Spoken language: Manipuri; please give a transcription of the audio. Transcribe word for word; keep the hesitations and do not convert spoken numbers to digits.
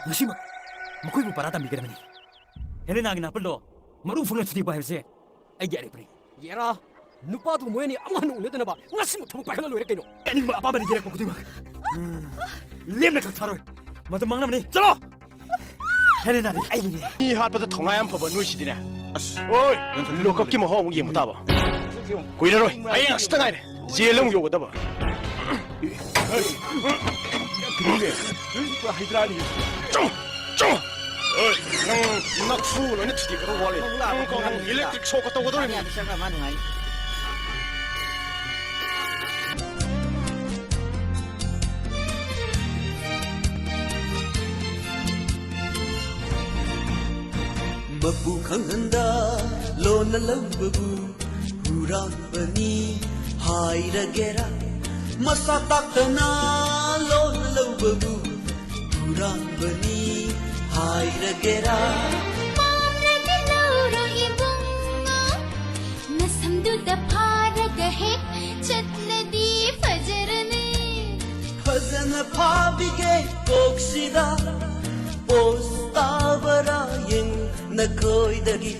ꯉꯁꯤꯃꯛ ꯃꯈꯣꯏꯕꯨ ꯄꯔꯥ ꯇꯝꯕꯤꯒꯗꯕꯅꯤ꯫ ꯍꯦꯂꯦꯅꯥꯒꯤ ꯅꯥꯄꯜꯗꯣ ꯃꯔꯨ ꯐꯪꯅ ꯊꯨꯗꯦꯛꯄ ꯍꯥꯏꯕꯁꯦ ꯑꯩꯒꯤ ꯑꯔꯦꯞꯄꯅꯤ꯫ ꯌꯦꯔꯥ, ꯅꯨꯄꯥꯗꯨ ꯃꯣꯏ ꯑꯅꯤ ꯑꯃꯨꯛ ꯍꯟꯅ ꯎꯅꯗꯅꯕ ꯉꯁꯤꯃꯛ ꯊꯕꯛ ꯄꯥꯏꯈꯠꯂ ꯂꯣꯏꯔꯦ ꯀꯩꯅꯣ꯫ ꯑꯅꯤꯡꯕ ꯑꯄꯥꯝꯕ ꯂꯩꯖꯔꯛꯄ ꯈꯨꯗꯤꯡꯃꯛ ꯂꯦꯝꯅ ꯈꯛ ꯊꯥꯔꯣꯏ꯫ ꯃꯗꯨ ꯃꯥꯡꯅꯕꯅꯤ꯫ ꯆꯠꯂꯣ! ꯍꯦꯂꯦꯅꯥꯗꯤ ꯑꯩꯒꯤꯅꯦ꯫ ꯃꯤ ꯍꯥꯠꯄꯗ ꯊꯧꯅꯥ ꯌꯥꯝ ꯐꯕ ꯅꯣꯏꯁꯤꯗꯤꯅꯦ꯫ ꯑꯁ, ꯍꯣꯏ, ꯂꯣꯀꯞꯀꯤ ꯃꯍꯥꯎ ꯑꯃꯨꯛ ꯌꯦꯡꯕ ꯇꯥꯕ꯫ ꯀꯨꯏꯔꯔꯣꯏ, ꯍꯌꯦꯡ ꯍꯪꯆꯤꯠꯇ ꯉꯥꯏꯔꯦ꯫ ꯖꯦꯜꯗ ꯑꯃꯨꯛ ꯌꯧꯒꯗꯕ꯫ ꯍꯩꯗ꯭ꯔꯥꯅꯤ꯫ ꯆꯣ! ꯆꯣ! ꯍꯣꯏ, ꯅꯪ ꯅꯛꯐꯨ ꯂꯣꯏꯅ ꯊꯨꯗꯦꯛꯀꯗꯧ ꯋꯥꯠꯂꯤ꯫ ꯅꯪ ꯀꯣ, ꯅꯪ ꯏꯂꯦꯛꯇ꯭ꯔꯤꯛ ꯁꯣꯛꯀ ꯇꯧꯒꯗꯧꯔꯤꯕꯅꯤ꯫ ꯃꯄꯨ ꯈꯪꯍꯟꯗ ꯂꯣꯟꯅ ꯂꯧꯕꯕꯨ ꯍꯨꯔꯥꯟꯕꯅꯤ ꯍꯥꯏꯔꯒꯦꯔꯥ? ꯃꯁꯥ ꯇꯥꯛꯇꯅ ꯂꯣꯟꯅ ꯂꯧꯕꯕꯨ ꯍꯨꯔꯥꯟꯕꯅꯤ ꯍꯥꯏꯔꯒꯦꯔꯥ? ꯄꯥꯝꯂꯗꯤ ꯂꯧꯔꯣ ꯏꯕꯨꯡꯉꯣ, ꯅꯁꯝꯗꯨꯗ ꯐꯥꯔꯒ ꯍꯦꯛ ꯆꯠꯂꯗꯤ ꯐꯖꯔꯅꯤ꯫ ꯐꯖꯅ ꯐꯥꯕꯤꯒꯦ ꯀꯣꯛꯁꯤꯗ ꯄꯣꯁ ꯇꯥꯕꯔꯥ ꯌꯦꯡ ꯅꯈꯣꯏꯗꯒꯤ